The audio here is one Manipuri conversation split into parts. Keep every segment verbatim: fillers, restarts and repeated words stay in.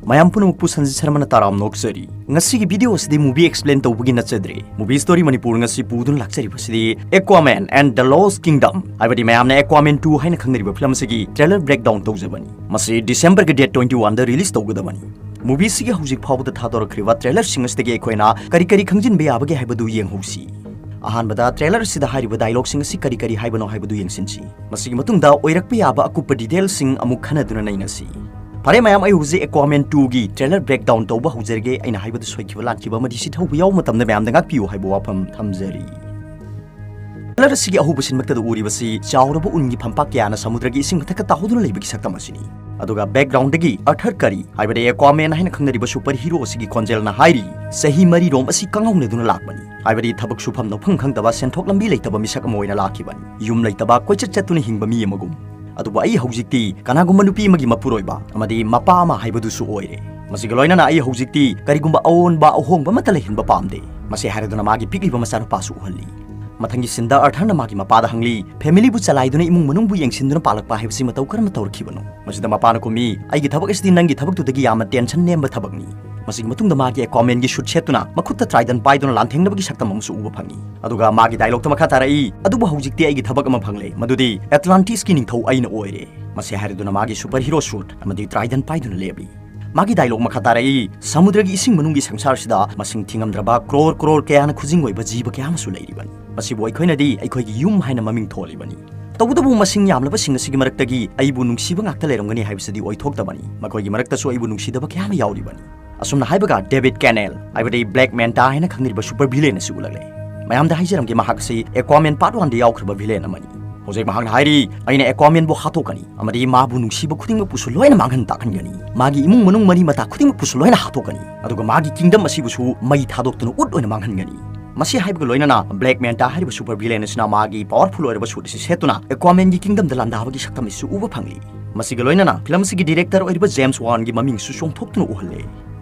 ꯃꯌꯥꯝ ꯄꯨꯝꯅꯃꯛꯄꯨ ꯁꯟꯖꯤꯠ ꯁꯔꯃꯅ ꯇꯔꯥꯝꯅ ꯑꯣꯛꯆꯔꯤ꯫ ꯉꯁꯤꯒꯤ video ꯑꯁꯤꯗꯤ movie explain ꯇꯧꯕꯒꯤ ꯅꯠꯆꯗ꯭ꯔꯦ꯫ Movie story ꯃꯅꯤꯄꯨꯔ ꯉꯁꯤ ꯄꯨꯗꯨꯅ ꯂꯥꯛꯆꯔꯤꯕꯁꯤꯗꯤ Aquaman and the Lost Kingdom, ꯍꯥꯏꯕꯗꯤ ꯃꯌꯥꯝꯅ Aquaman two ꯍꯥꯏꯅ ꯈꯪꯅꯔꯤꯕ film ꯑꯁꯤꯒꯤ trailer breakdown ꯇꯧꯖꯕꯅꯤ꯫ ꯃꯁꯤ December ꯒꯤ date twenty one ꯗ release ꯇꯧꯒꯗꯕꯅꯤ꯫ Movie ꯑꯁꯤꯒꯤ ꯍꯧꯖꯤꯛ ꯐꯥꯎꯕꯗ ꯊꯥꯗꯣꯔꯛꯈ꯭ꯔꯤꯕ trailer ꯁꯤꯡ ꯑꯁꯤꯗꯒꯤ ꯑꯩꯈꯣꯏꯅ ꯀꯔꯤ ꯀꯔꯤ ꯈꯪꯖꯤꯟꯕ ꯌꯥꯕꯒꯦ ꯍꯥꯏꯕꯗꯨ ꯌꯦꯡꯍꯧꯁꯤ꯫ ꯑꯍꯥꯟꯕꯗ trailer ꯑꯁꯤꯗ ꯍꯥꯏꯔꯤꯕ dialogue ꯁꯤꯡ ꯑꯁꯤ ꯀꯔꯤ ꯀꯔꯤ ꯍꯥꯏꯕꯅꯣ ꯍꯥꯏꯕꯗꯨ ꯌꯦꯡꯁꯤꯟꯁꯤ꯫ ꯃꯁꯤꯒꯤ ꯃꯇꯨꯡꯗ ꯑꯣꯏꯔꯛꯄ ꯌꯥꯕ ꯑꯀꯨꯞꯄ detail ꯁꯤꯡ ꯑꯃꯨꯛ ꯈꯟꯅꯗꯨꯅ ꯅꯩꯅꯁꯤ꯫ ꯐꯔꯦ ꯃꯌꯥꯝ, ꯑꯩ ꯍꯧꯖꯤꯛ Aquaman two ꯒꯤ trailer breakdown ꯇꯧꯕ ꯍꯧꯖꯔꯒꯦ꯫ ꯑꯩꯅ ꯍꯥꯏꯕꯗ ꯁꯣꯏꯈꯤꯕ ꯂꯥꯟꯈꯤꯕ ꯑꯃꯗꯤ ꯁꯤꯠꯍꯧꯕ ꯌꯥꯎꯕ ꯃꯇꯝꯗ ꯃꯌꯥꯝꯗ ꯉꯥꯛꯄꯤꯌꯨ ꯍꯥꯏꯕ ꯋꯥꯐꯝ ꯊꯝꯖꯔꯤ꯫ Trailer ꯑꯁꯤꯒꯤ ꯑꯍꯧꯕ ꯁꯤꯟꯃꯛꯇꯗ ꯎꯔꯤꯕꯁꯤ ꯆꯥꯎꯔꯕ ꯎꯟꯒꯤ ꯐꯝꯄꯥꯛ ꯀꯌꯥꯅ ꯁꯃꯨꯗ꯭ꯔꯒꯤ ꯏꯁꯤꯡ ꯃꯊꯛꯇ ꯇꯥꯍꯧꯗꯨꯅ ꯂꯩꯕꯒꯤ ꯁꯛꯇꯝ ꯑꯁꯤꯅꯤ꯫ ꯑꯗꯨꯒ background ꯗꯒꯤ Arthur Curry, ꯍꯥꯏꯕꯗꯤ Aquaman ꯍꯥꯏꯅ ꯈꯪꯅꯔꯤꯕ super hero ꯑꯁꯤꯒꯤ ꯈꯣꯟꯖꯦꯜꯅ ꯍꯥꯏꯔꯤ, "ꯆꯍꯤ ꯃꯔꯤꯔꯣꯝ ꯑꯁꯤ ꯀꯪꯍꯧꯅꯗꯨꯅ ꯂꯥꯛꯄꯅꯤ꯫ ꯍꯥꯏꯕꯗꯤ ꯊꯕꯛ ꯁꯨꯐꯝ ꯅꯣꯝꯐꯝ ꯈꯪꯗꯕ, ꯁꯦꯟꯊꯣꯛ ꯂꯝꯕꯤ ꯂꯩꯇꯕ ꯃꯤꯁꯛ ꯑꯃ ꯑꯣꯏꯅ ꯂꯥꯛꯈꯤꯕꯅꯤ꯫ ꯌꯨꯝ ꯂꯩꯇꯕ, ꯀꯣꯏꯆꯠ ꯆꯠꯇꯨꯅ ꯍꯤꯡꯕ ꯃꯤ ꯑꯃꯒꯨꯝ꯫ ꯑꯗꯨꯕꯨ ꯑꯩ ꯍꯧꯖꯤꯛꯇꯤ ꯀꯅꯥꯒꯨꯝꯕ ꯅꯨꯄꯤ ꯑꯃꯒꯤ ꯃꯄꯨꯔꯣꯏꯕ ꯑꯃꯗꯤ ꯃꯄꯥ ꯑꯃ ꯍꯥꯏꯕꯗꯨꯁꯨ ꯑꯣꯏꯔꯦ꯫ ꯃꯁꯤꯒ ꯂꯣꯏꯅꯅ ꯑꯩ ꯍꯧꯖꯤꯛꯇꯤ ꯀꯔꯤꯒꯨꯝꯕ ꯑꯑꯣꯟꯕ ꯑꯍꯣꯡꯕ ꯑꯃꯠꯇ ꯂꯩꯍꯟꯕ ꯄꯥꯝꯗꯦ"꯫ ꯃꯁꯤ ꯍꯥꯏꯔꯗꯨꯅ ꯃꯥꯒꯤ ꯄꯤꯛꯂꯤꯕ ꯃꯆꯥꯅꯨꯄꯥꯁꯨ ꯎꯍꯜꯂꯤ꯫ ꯃꯊꯪꯒꯤ ꯁꯤꯟꯗ Arthur ꯅ ꯃꯥꯒꯤ ꯃꯄꯥꯗ ꯍꯪꯂꯤ, "Family ꯕꯨ ꯆꯂꯥꯏꯗꯨꯅ ꯏꯃꯨꯡ ꯃꯅꯨꯡꯕꯨ ꯌꯦꯡꯁꯤꯟꯗꯨꯅ ꯄꯥꯜꯂꯛꯄ ꯍꯥꯏꯕꯁꯤ ꯃꯇꯧ ꯀꯔꯝꯅ ꯇꯧꯔꯛꯈꯤꯕꯅꯣ?" ꯃꯁꯤꯗ ꯃꯄꯥꯅ ꯈꯨꯝꯃꯤ, "ꯑꯩꯒꯤ ꯊꯕꯛ ꯑꯁꯤꯗꯤ ꯅꯪꯒꯤ ꯊꯕꯛꯇꯨꯗꯒꯤ ꯌꯥꯝꯅ tension ꯅꯦꯝꯕ ꯊꯕꯛꯅꯤ"꯫ ꯃꯁꯤꯒꯤ ꯃꯇꯨꯡꯗ ꯃꯥꯒꯤ Aquaman ꯒꯤ suit ꯁꯦꯠꯇꯨꯅ ꯃꯈꯨꯠꯇ trident ꯄꯥꯏꯗꯨꯅ ꯂꯥꯟꯊꯦꯡꯅꯕꯒꯤ ꯁꯛꯇꯝ ꯑꯃꯁꯨ ꯎꯕ ꯐꯪꯉꯤ꯫ ꯑꯗꯨꯒ ꯃꯥꯒꯤ dialogue ꯇ ꯃꯈꯥ ꯇꯥꯔꯛꯏ, "ꯑꯗꯨꯕꯨ ꯍꯧꯖꯤꯛꯇꯤ ꯑꯩꯒꯤ ꯊꯕꯛ ꯑꯃ ꯐꯪꯂꯦ, ꯃꯗꯨꯗꯤ Atlantis ꯀꯤ ꯅꯤꯡꯊꯧ ꯑꯩꯅ ꯑꯣꯏꯔꯦ"꯫ ꯃꯁꯤ ꯍꯥꯏꯔꯗꯨꯅ ꯃꯥꯒꯤ super hero suit ꯑꯃꯗꯤ trident ꯄꯥꯏꯗꯨꯅ ꯂꯦꯞꯂꯤ꯫ ꯃꯥꯒꯤ dialogue ꯃꯈꯥ ꯇꯥꯔꯛꯏ, "ꯁꯃꯨꯗ꯭ꯔꯒꯤ ꯏꯁꯤꯡ ꯃꯅꯨꯡꯒꯤ ꯁꯪꯁꯥꯔꯁꯤꯗ ꯃꯁꯤꯡ ꯊꯤꯉꯝꯗ꯭ꯔꯕ crore crore ꯀꯌꯥꯅ ꯈꯨꯖꯤꯡ ꯑꯣꯏꯕ ꯖꯤꯕ ꯀꯌꯥ ꯑꯃꯁꯨ ꯂꯩꯔꯤꯕꯅꯤ꯫ ꯃꯁꯤꯕꯨ ꯑꯩꯈꯣꯏꯅꯗꯤ ꯑꯩꯈꯣꯏꯒꯤ ꯌꯨꯝ ꯍꯥꯏꯅ ꯃꯃꯤꯡ ꯊꯣꯜꯂꯤꯕꯅꯤ꯫ ꯇꯧꯕꯇꯕꯨ ꯃꯁꯤꯡ ꯌꯥꯝꯂꯕꯁꯤꯡ ꯑꯁꯤꯒꯤ ꯃꯔꯛꯇꯒꯤ ꯑꯩꯕꯨ ꯅꯨꯡꯁꯤꯕ ꯉꯥꯛꯇ ꯂꯩꯔꯝꯒꯅꯤ ꯍꯥꯏꯕꯁꯤꯗꯤ ꯑꯣꯏꯊꯣꯛꯇꯕꯅꯤ꯫ ꯃꯈꯣꯏꯒꯤ ꯃꯔꯛꯇꯁꯨ ꯑꯩꯕꯨ ꯅꯨꯡꯁꯤꯗꯕ ꯀꯌꯥ ꯑꯃ ꯌꯥꯎꯔꯤꯕꯅꯤ"꯫ ꯑꯁꯨꯝꯅ ꯍꯥꯏꯕꯒ David Cannell, ꯍꯥꯏꯕꯗꯤ Black Manta ꯍꯥꯏꯅ ꯈꯪꯅꯔꯤꯕ super villain ꯑꯁꯤ ꯎꯠꯂꯛꯂꯦ꯫ ꯃꯌꯥꯝꯗ ꯍꯥꯏꯖꯔꯝꯒꯦ, ꯃꯍꯥꯛ ꯑꯁꯤ Aquaman part one ꯗ ꯌꯥꯎꯈ꯭ꯔꯕ villain ꯑꯃꯅꯤ꯫ ꯍꯧꯖꯤꯛ ꯃꯍꯥꯛꯅ ꯍꯥꯏꯔꯤ, "ꯑꯩꯅ Aquaman ꯕꯨ ꯍꯥꯠꯇꯣꯛꯀꯅꯤ ꯑꯃꯗꯤ ꯃꯥꯕꯨ ꯅꯨꯡꯁꯤꯕ ꯈꯨꯗꯤꯡꯃꯛꯄꯨꯁꯨ ꯂꯣꯏꯅ ꯃꯥꯡꯍꯟ ꯇꯥꯛꯍꯟꯒꯅꯤ꯫ ꯃꯥꯒꯤ ꯏꯃꯨꯡ ꯃꯅꯨꯡ ꯃꯔꯤ ꯃꯇꯥ ꯈꯨꯗꯤꯡꯃꯛꯄꯨꯁꯨ ꯂꯣꯏꯅ ꯍꯥꯠꯇꯣꯛꯀꯅꯤ꯫ ꯑꯗꯨꯒ ꯃꯥꯒꯤ kingdom ꯑꯁꯤꯕꯨꯁꯨ ꯃꯩ ꯊꯥꯗꯣꯛꯇꯨꯅ ꯎꯠ ꯑꯣꯏꯅ ꯃꯥꯡꯍꯟꯒꯅꯤ"꯫ ꯃꯁꯤ ꯍꯥꯏꯕꯒ ꯂꯣꯏꯅꯅ Black Manta ꯍꯥꯏꯔꯤꯕ super villain ꯑꯁꯤꯅ ꯃꯥꯒꯤ powerful ꯑꯣꯏꯔꯕ suit ꯑꯁꯤ ꯁꯦꯠꯇꯨꯅ Aquaman ꯒꯤ kingdom ꯗ ꯂꯥꯟꯗꯥꯕꯒꯤ ꯁꯛꯇꯝ ꯑꯁꯤꯁꯨ ꯎꯕ ꯐꯪꯂꯤ꯫ ꯃꯁꯤꯒ ꯂꯣꯏꯅꯅ film ꯑꯁꯤꯒꯤ director ꯑꯣꯏꯔꯤꯕ James Wan ꯒꯤ ꯃꯃꯤꯡꯁꯨ ꯆꯣꯡꯊꯣꯛꯇꯨꯅ ꯎꯍꯜꯂꯦ꯫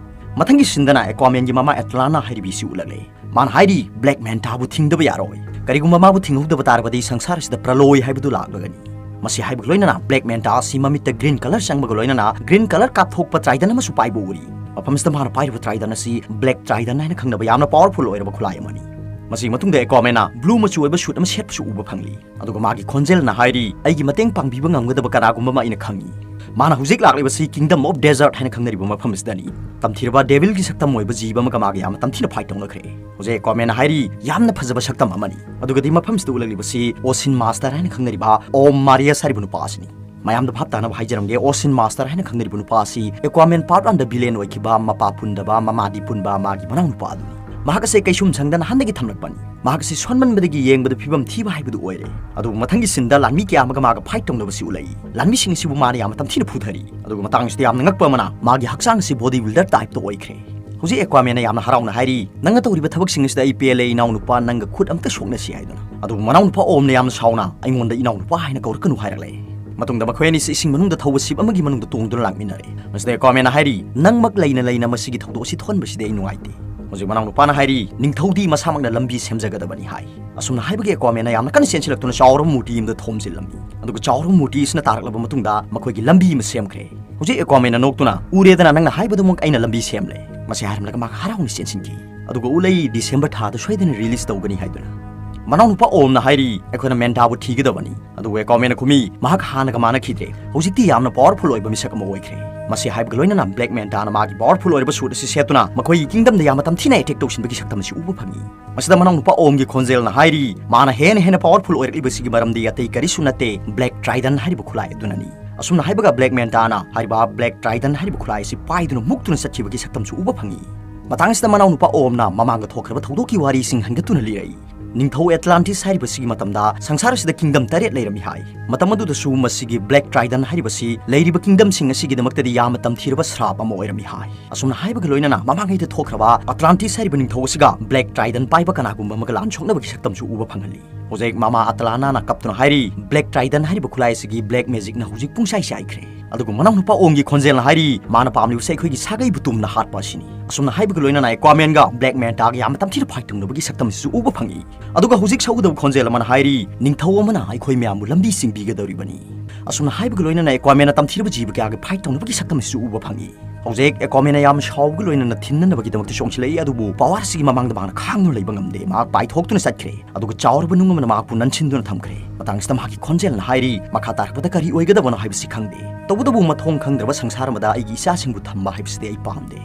ꯃꯊꯪꯒꯤ ꯁꯤꯟꯗꯅ Aquaman ꯒꯤ ꯃꯃꯥ Atlanna ꯍꯥꯏꯔꯤꯕꯤ ꯑꯁꯤ ꯎꯠꯂꯛꯂꯦ꯫ ꯃꯥꯅ ꯍꯥꯏꯔꯤ, "Black Manta ꯕꯨ ꯊꯤꯡꯗꯕ ꯌꯥꯔꯣꯏ꯫ ꯀꯔꯤꯒꯨꯝꯕ ꯃꯥꯕꯨ ꯊꯤꯡꯍꯧꯗꯕ ꯇꯥꯔꯕꯗꯤ ꯁꯪꯁꯥꯔ ꯑꯁꯤꯗ ꯄ꯭ꯔꯂꯣꯏ ꯍꯥꯏꯕꯗꯨ ꯂꯥꯛꯂꯒꯅꯤ"꯫ ꯃꯁꯤ ꯍꯥꯏꯕꯒ ꯂꯣꯏꯅꯅ Black Manta ꯑꯁꯤ ꯃꯃꯤꯠꯇ green colour ꯆꯪꯕꯒ ꯂꯣꯏꯅꯅ green colour ꯀꯥꯞꯊꯣꯛꯄ trident ꯑꯃꯁꯨ ꯄꯥꯏꯕ ꯎꯔꯤ꯫ ꯃꯐꯝꯁꯤꯗ ꯃꯥꯅ ꯄꯥꯏꯔꯤꯕ trident ꯑꯁꯤ Black Trident ꯍꯥꯏꯅ ꯈꯪꯅꯕ ꯌꯥꯝꯅ powerful ꯑꯣꯏꯔꯕ ꯈꯨꯠꯂꯥꯏ ꯑꯃꯅꯤ꯫ ꯃꯁꯤꯒꯤ ꯃꯇꯨꯡꯗ Aquamanꯅ blue ꯃꯆꯨ ꯑꯣꯏꯕ suit ꯑꯃ ꯁꯦꯠꯄꯁꯨ ꯎꯕ ꯐꯪꯂꯤ꯫ ꯑꯗꯨꯒ ꯃꯥꯒꯤ ꯈꯣꯟꯖꯦꯜꯅ ꯍꯥꯏꯔꯤ, "ꯑꯩꯒꯤ ꯃꯇꯦꯡ ꯄꯥꯡꯕꯤꯕ ꯉꯝꯒꯗꯕ ꯀꯅꯥꯒꯨꯝꯕ ꯑꯃ ꯑꯩꯅ ꯈꯪꯏ꯫" ꯃꯥꯅ ꯍꯧꯖꯤꯛ ꯂꯥꯛꯂꯤꯕꯁꯤ Kingdom of Desert ꯍꯥꯏꯅ ꯈꯪꯅꯔꯤꯕ ꯃꯐꯝ ꯑꯁꯤꯗꯅꯤ꯫ ꯇꯝꯊꯤꯔꯕ devilꯒꯤ ꯁꯛꯇꯝ ꯑꯣꯏꯕ ꯖꯤꯕ ꯑꯃꯒ ꯃꯥꯒ ꯌꯥꯝꯅ ꯇꯝꯊꯤꯅ fight ꯇꯧꯅꯈ꯭ꯔꯦ꯫ ꯍꯧꯖꯤꯛ Aquamanꯅ ꯍꯥꯏꯔꯤ, "ꯌꯥꯝꯅ ꯐꯖꯕ ꯁꯛꯇꯝ ꯑꯃꯅꯤ꯫" ꯑꯗꯨꯒꯗꯤ ꯃꯐꯝꯁꯤꯗ ꯎꯠꯂꯛꯂꯤꯕꯁꯤ Ocean Master ꯍꯥꯏꯅ ꯈꯪꯅꯔꯤꯕ Om Marius ꯍꯥꯏꯔꯤꯕ ꯅꯨꯄꯥ ꯑꯁꯤꯅꯤ꯫ ꯃꯌꯥꯝꯗ ꯚꯥꯞ ꯇꯥꯅꯕ ꯍꯥꯏꯖꯔꯝꯒꯦ, Ocean Master ꯍꯥꯏꯅ ꯈꯪꯅꯔꯤꯕ ꯅꯨꯄꯥ ꯑꯁꯤ Aquaman Part Oneꯗ villain ꯑꯣꯏꯈꯤꯕ, ꯃꯄꯥ ꯄꯨꯟꯗꯕ, ꯃꯃꯥꯗꯤ ꯄꯨꯟꯕ ꯃꯥꯒꯤ ꯃꯅꯥꯎ ꯅꯨꯄꯥ ꯑꯗꯨꯅꯤ꯫ ꯃꯍꯥꯛ ꯑꯁꯦ ꯀꯩꯁꯨꯝ ꯁꯪꯗꯅ ꯍꯥꯟꯅꯗꯒꯤ ꯊꯝꯂꯛꯄꯅꯤ꯫ ꯃꯍꯥꯛ ꯑꯁꯤ ꯁꯣꯟꯃꯟꯕꯗꯒꯤ ꯌꯦꯡꯕꯗ ꯐꯤꯕꯝ ꯊꯤꯕ ꯍꯥꯏꯕꯗꯨ ꯑꯣꯏꯔꯦ꯫ ꯑꯗꯨꯕꯨ ꯃꯊꯪꯒꯤ sceneꯗ ꯂꯥꯟꯃꯤ ꯀꯌꯥ ꯑꯃꯒ ꯃꯥꯒ fight ꯇꯧꯅꯕꯁꯤ ꯎꯠꯂꯛꯏ꯫ ꯂꯥꯟꯃꯤꯁꯤꯡ ꯑꯁꯤꯕꯨ ꯃꯥꯅ ꯌꯥꯝꯅ ꯇꯝꯊꯤꯅ ꯐꯨꯊꯔꯤ꯫ ꯑꯗꯨꯒ ꯃꯇꯥꯡ ꯑꯁꯤꯗ ꯌꯥꯝꯅ ꯉꯛꯄ ꯑꯃꯅ, ꯃꯥꯒꯤ ꯍꯛꯆꯥꯡ ꯑꯁꯤ body builder typeꯇ ꯑꯣꯏꯈ꯭ꯔꯦ꯫ ꯍꯧꯖꯤꯛ Aquamanꯅ ꯌꯥꯝꯅ ꯍꯔꯥꯎꯅ ꯍꯥꯏꯔꯤ, "ꯅꯪꯅ ꯇꯧꯔꯤꯕ ꯊꯕꯛꯁꯤꯡ ꯑꯁꯤꯗ ꯑꯩ ꯄꯦꯜꯂꯦ ꯏꯅꯥꯎꯅꯨꯄꯥ, ꯅꯪꯒ ꯈꯨꯠ ꯑꯝꯇ ꯁꯣꯛꯅꯁꯤ" ꯍꯥꯏꯗꯨꯅ꯫ ꯑꯗꯨꯕꯨ ꯃꯅꯥꯎꯅꯨꯄꯥ Omꯅ ꯌꯥꯝꯅ ꯁꯥꯎꯅ, "ꯑꯩꯉꯣꯟꯗ ꯏꯅꯥꯎꯅꯨꯄꯥ ꯍꯥꯏꯅ ꯀꯧꯔꯛꯀꯅꯨ" ꯍꯥꯏꯔꯛꯂꯦ꯫ ꯃꯇꯨꯡꯗ ꯃꯈꯣꯏ ꯑꯅꯤꯁꯤ ꯏꯁꯤꯡ ꯃꯅꯨꯡꯗ ꯊꯧꯕ ship ꯑꯃꯒꯤ ꯃꯅꯨꯡꯗ ꯇꯣꯡꯗꯨꯅ ꯂꯥꯛꯃꯤꯟꯅꯔꯦ꯫ ꯃꯁꯤꯗ Aquamanꯅ ꯍꯥꯏꯔꯤ, "ꯅꯪꯃꯛ ꯂꯩꯅ ꯂꯩꯅ ꯃꯁꯤꯒꯤ ꯊꯧꯗꯣꯛ ꯑꯁꯤ ꯊꯣꯛꯍꯟꯕꯁꯤꯗꯤ ꯑꯩ ꯅꯨꯡꯉꯥꯏꯇꯦ꯫" ꯍꯧꯖꯤꯛ ꯃꯅꯥꯎꯅꯨꯄꯥꯅ ꯍꯥꯏꯔꯤ, "ꯅꯤꯡꯊꯧꯗꯤ ꯃꯁꯥꯃꯛꯅ ꯂꯝꯕꯤ ꯁꯦꯝꯖꯒꯗꯕꯅꯤ" ꯍꯥꯏ꯫ ꯑꯁꯨꯝꯅ ꯍꯥꯏꯕꯒꯤ Aquamanꯅ ꯌꯥꯝꯅ ꯀꯟꯅ ꯆꯦꯟꯁꯤꯜꯂꯛꯇꯨꯅ ꯆꯥꯎꯔꯕ ꯃꯨꯔꯇꯤ ꯑꯃꯗ ꯊꯣꯝꯖꯤꯜꯂꯝꯃꯤ꯫ ꯑꯗꯨꯒ ꯆꯥꯎꯔꯕ ꯃꯨꯔꯇꯤ ꯑꯁꯤꯅ ꯇꯥꯔꯛꯂꯕ ꯃꯇꯨꯡꯗ ꯃꯈꯣꯏꯒꯤ ꯂꯝꯕꯤ ꯑꯃ ꯁꯦꯝꯈ꯭ꯔꯦ꯫ ꯍꯧꯖꯤꯛ Aquamanꯅ ꯅꯣꯛꯇꯨꯅ, "ꯎꯔꯦꯗꯅ, ꯅꯪꯅ ꯍꯥꯏꯕꯗꯨꯃꯛ ꯑꯩꯅ ꯂꯝꯕꯤ ꯁꯦꯝꯂꯦ꯫" ꯃꯁꯤ ꯍꯥꯏꯔꯝꯂꯒ ꯃꯥ ꯍꯔꯥꯎꯅ ꯆꯦꯟꯁꯤꯟꯈꯤ꯫ ꯑꯗꯨꯒ ꯎꯠꯂꯛꯏ, "December ꯊꯥꯗ ꯁꯣꯏꯗꯅ release ꯇꯧꯒꯅꯤ" ꯍꯥꯏꯗꯨꯅ꯫ ꯃꯅꯥꯎꯅꯨꯄꯥ Omꯅ ꯍꯥꯏꯔꯤ, "ꯑꯩꯈꯣꯏꯅ Mantaꯕꯨ ꯊꯤꯒꯗꯕꯅꯤ꯫" ꯑꯗꯨꯕꯨ Aquamanꯅ ꯈꯨꯝꯃꯤ, "ꯃꯍꯥꯛ ꯍꯥꯟꯅꯒ ꯃꯥꯟꯅꯈꯤꯗ꯭ꯔꯦ꯫ ꯍꯧꯖꯤꯛꯇꯤ ꯌꯥꯝꯅ powerful ꯑꯣꯏꯕ ꯃꯤꯁꯛ ꯑꯃ ꯑꯣꯏꯈ꯭ꯔꯦ꯫" ꯃꯁꯤ ꯍꯥꯏꯕꯒ ꯂꯣꯏꯅꯅ Black Mantaꯅ ꯃꯥꯒꯤ powerful ꯑꯣꯏꯔꯕ suit ꯑꯁꯤ ꯁꯦꯠꯇꯨꯅ ꯃꯈꯣꯏꯒꯤ kingdomꯗ ꯌꯥꯝꯅ ꯇꯝꯊꯤꯅ attack ꯇꯧꯁꯤꯟꯕꯒꯤ ꯁꯛꯇꯝ ꯑꯁꯤ ꯎꯕ ꯐꯪꯉꯤ꯫ ꯃꯁꯤꯗ ꯃꯅꯥꯎꯅꯨꯄꯥ Omꯒꯤ ꯈꯣꯟꯖꯦꯜꯅ ꯍꯥꯏꯔꯤ, ꯃꯥꯅ ꯍꯦꯟꯅ ꯍꯦꯟꯅ powerful ꯑꯣꯏꯔꯛꯂꯤꯕꯁꯤꯒꯤ ꯃꯔꯝꯗꯤ ꯑꯇꯩ ꯀꯔꯤꯁꯨ ꯅꯠꯇꯦ, Black Trident ꯍꯥꯏꯔꯤꯕ ꯈꯨꯠꯂꯥꯏ ꯑꯗꯨꯅꯅꯤ꯫ ꯑꯁꯨꯝꯅ ꯍꯥꯏꯕꯒ Black Mantaꯅ ꯍꯥꯏꯔꯤꯕ Black Trident ꯍꯥꯏꯔꯤꯕ ꯈꯨꯠꯂꯥꯏ ꯑꯁꯤ ꯄꯥꯏꯗꯨꯅ ꯃꯨꯛꯇꯨꯅ ꯆꯠꯈꯤꯕꯒꯤ ꯁꯛꯇꯝꯁꯨ ꯎꯕ ꯐꯪꯉꯤ꯫ ꯃꯇꯥꯡꯁꯤꯗ ꯃꯅꯥꯎꯅꯨꯄꯥ Omꯅ ꯃꯃꯥꯡꯗ ꯊꯣꯛꯈ꯭ꯔꯕ ꯊꯧꯗꯣꯛꯀꯤ ꯋꯥꯔꯤꯁꯤꯡ ꯍꯟꯒꯠꯇꯨꯅ ꯂꯤꯔꯛꯏ꯫ ꯅꯤꯡꯊꯧ Atlantis ꯍꯥꯏꯔꯤꯕꯁꯤꯒꯤ ꯃꯇꯝꯗ ꯁꯪꯁꯥꯔ ꯑꯁꯤꯗ kingdom ꯇꯔꯦꯠ ꯂꯩꯔꯝꯃꯤ ꯍꯥꯏ꯫ ꯃꯇꯝ ꯑꯗꯨꯗꯁꯨ ꯃꯁꯤꯒꯤ Black Trident ꯍꯥꯏꯔꯤꯕꯁꯤ ꯂꯩꯔꯤꯕ kingdomꯁꯤꯡ ꯑꯁꯤꯒꯤꯗꯃꯛꯇꯗꯤ ꯌꯥꯝꯅ ꯇꯝꯊꯤꯔꯕ ꯁ꯭ꯔꯥꯞ ꯑꯃ ꯑꯣꯏꯔꯝꯃꯤ ꯍꯥꯏ꯫ ꯑꯁꯨꯝꯅ ꯍꯥꯏꯕꯒ ꯂꯣꯏꯅꯅ ꯃꯃꯥꯡꯉꯩꯗ ꯊꯣꯛꯈ꯭ꯔꯕ Atlantis ꯍꯥꯏꯔꯤꯕ ꯅꯤꯡꯊꯧ ꯑꯁꯤꯒ Black Trident ꯄꯥꯏꯕ ꯀꯅꯥꯒꯨꯝꯕ ꯑꯃꯒ ꯂꯥꯟ ꯁꯣꯛꯅꯕꯒꯤ ꯁꯛꯇꯝꯁꯨ ꯎꯕ ꯐꯪꯍꯜꯂꯤ꯫ ꯍꯧꯖꯤꯛ ꯃꯃꯥ Atlannaꯅ ꯀꯞꯇꯨꯅ ꯍꯥꯏꯔꯤ, "Black Trident ꯍꯥꯏꯔꯤꯕ ꯈꯨꯠꯂꯥꯏ ꯑꯁꯤꯒꯤ black magicꯅ ꯍꯧꯖꯤꯛ ꯄꯨꯡꯆꯥꯏ ꯆꯥꯏꯈ꯭ꯔꯦ꯫" ꯑꯗꯨꯒ ꯃꯅꯥꯎꯅꯨꯄꯥ ꯑꯣꯝꯒꯤ ꯈꯣꯟꯖꯦꯜꯅ ꯍꯥꯏꯔꯤ, ꯃꯥꯅ ꯄꯥꯝꯂꯤꯕꯁꯦ ꯑꯩꯈꯣꯏꯒꯤ ꯁꯥꯒꯩꯕꯨ ꯇꯨꯝꯅ ꯍꯥꯠꯄ ꯑꯁꯤꯅꯤ꯫ ꯑꯁꯨꯝꯅ ꯍꯥꯏꯕꯒ ꯂꯣꯏꯅꯅ Aquaman-ꯒ Black Manta-ꯒ ꯌꯥꯝꯅ ꯇꯝꯊꯤꯅ fight ꯇꯧꯅꯕꯒꯤ ꯁꯛꯇꯝ ꯑꯁꯤꯁꯨ ꯎꯕ ꯐꯪꯉꯤ꯫ ꯑꯗꯨꯒ ꯍꯧꯖꯤꯛ ꯁꯛꯎꯗꯕ ꯈꯣꯟꯖꯦꯜ ꯑꯃꯅ ꯍꯥꯏꯔꯤ, ꯅꯤꯡꯊꯧ ꯑꯃꯅ ꯑꯩꯈꯣꯏ ꯃꯌꯥꯝꯕꯨ ꯂꯝꯕꯤ ꯁꯤꯡꯕꯤꯒꯗꯧꯔꯤꯕꯅꯤ꯫ ꯑꯁꯨꯝꯅ ꯍꯥꯏꯕꯒ ꯂꯣꯏꯅꯅ Aquaman-ꯅ ꯇꯝꯊꯤꯔꯕ ꯖꯤꯕ ꯀꯌꯥꯒ fight ꯇꯧꯅꯕꯒꯤ ꯁꯛꯇꯝ ꯑꯁꯤꯁꯨ ꯎꯕ ꯐꯪꯉꯤ꯫ ꯍꯧꯖꯤꯛ Aquaman-ꯅ ꯌꯥꯝ ꯁꯥꯎꯕꯒ ꯂꯣꯏꯅꯅ ꯊꯤꯟꯅꯅꯕꯒꯤꯗꯃꯛꯇ ꯆꯣꯡꯁꯤꯜꯂꯛꯏ, ꯑꯗꯨꯕꯨ power ꯑꯁꯤꯒꯤ ꯃꯃꯥꯡꯗ ꯃꯍꯥꯛꯅ ꯈꯥꯡꯗꯨꯅ ꯂꯩꯕ ꯉꯝꯗꯦ꯫ ꯃꯍꯥꯛ ꯄꯥꯏꯊꯣꯛꯇꯨꯅ ꯆꯠꯈ꯭ꯔꯦ, ꯑꯗꯨꯒ ꯆꯥꯎꯔꯕ ꯅꯨꯡ ꯑꯃꯅ ꯃꯍꯥꯛꯄꯨ ꯅꯟꯁꯤꯟꯗꯨꯅ ꯊꯝꯈ꯭ꯔꯦ꯫ ꯃꯇꯥꯡꯁꯤꯗ ꯃꯍꯥꯛꯀꯤ ꯈꯣꯟꯖꯦꯜꯅ ꯍꯥꯏꯔꯤ, ꯃꯈꯥ ꯇꯥꯔꯛꯄꯗ ꯀꯔꯤ ꯑꯣꯏꯒꯗꯕꯅꯣ ꯍꯥꯏꯕꯁꯤ ꯈꯪꯗꯦ꯫ ꯇꯧꯕꯇꯕꯨ ꯃꯊꯣꯡ ꯈꯪꯗ꯭ꯔꯕ ꯁꯪꯁꯥꯔ ꯑꯃꯗ ꯑꯩꯒꯤ ꯏꯆꯥꯁꯤꯡꯕꯨ ꯊꯝꯕ ꯍꯥꯏꯕꯁꯤꯗꯤ ꯑꯩ ꯄꯥꯝꯗꯦ꯫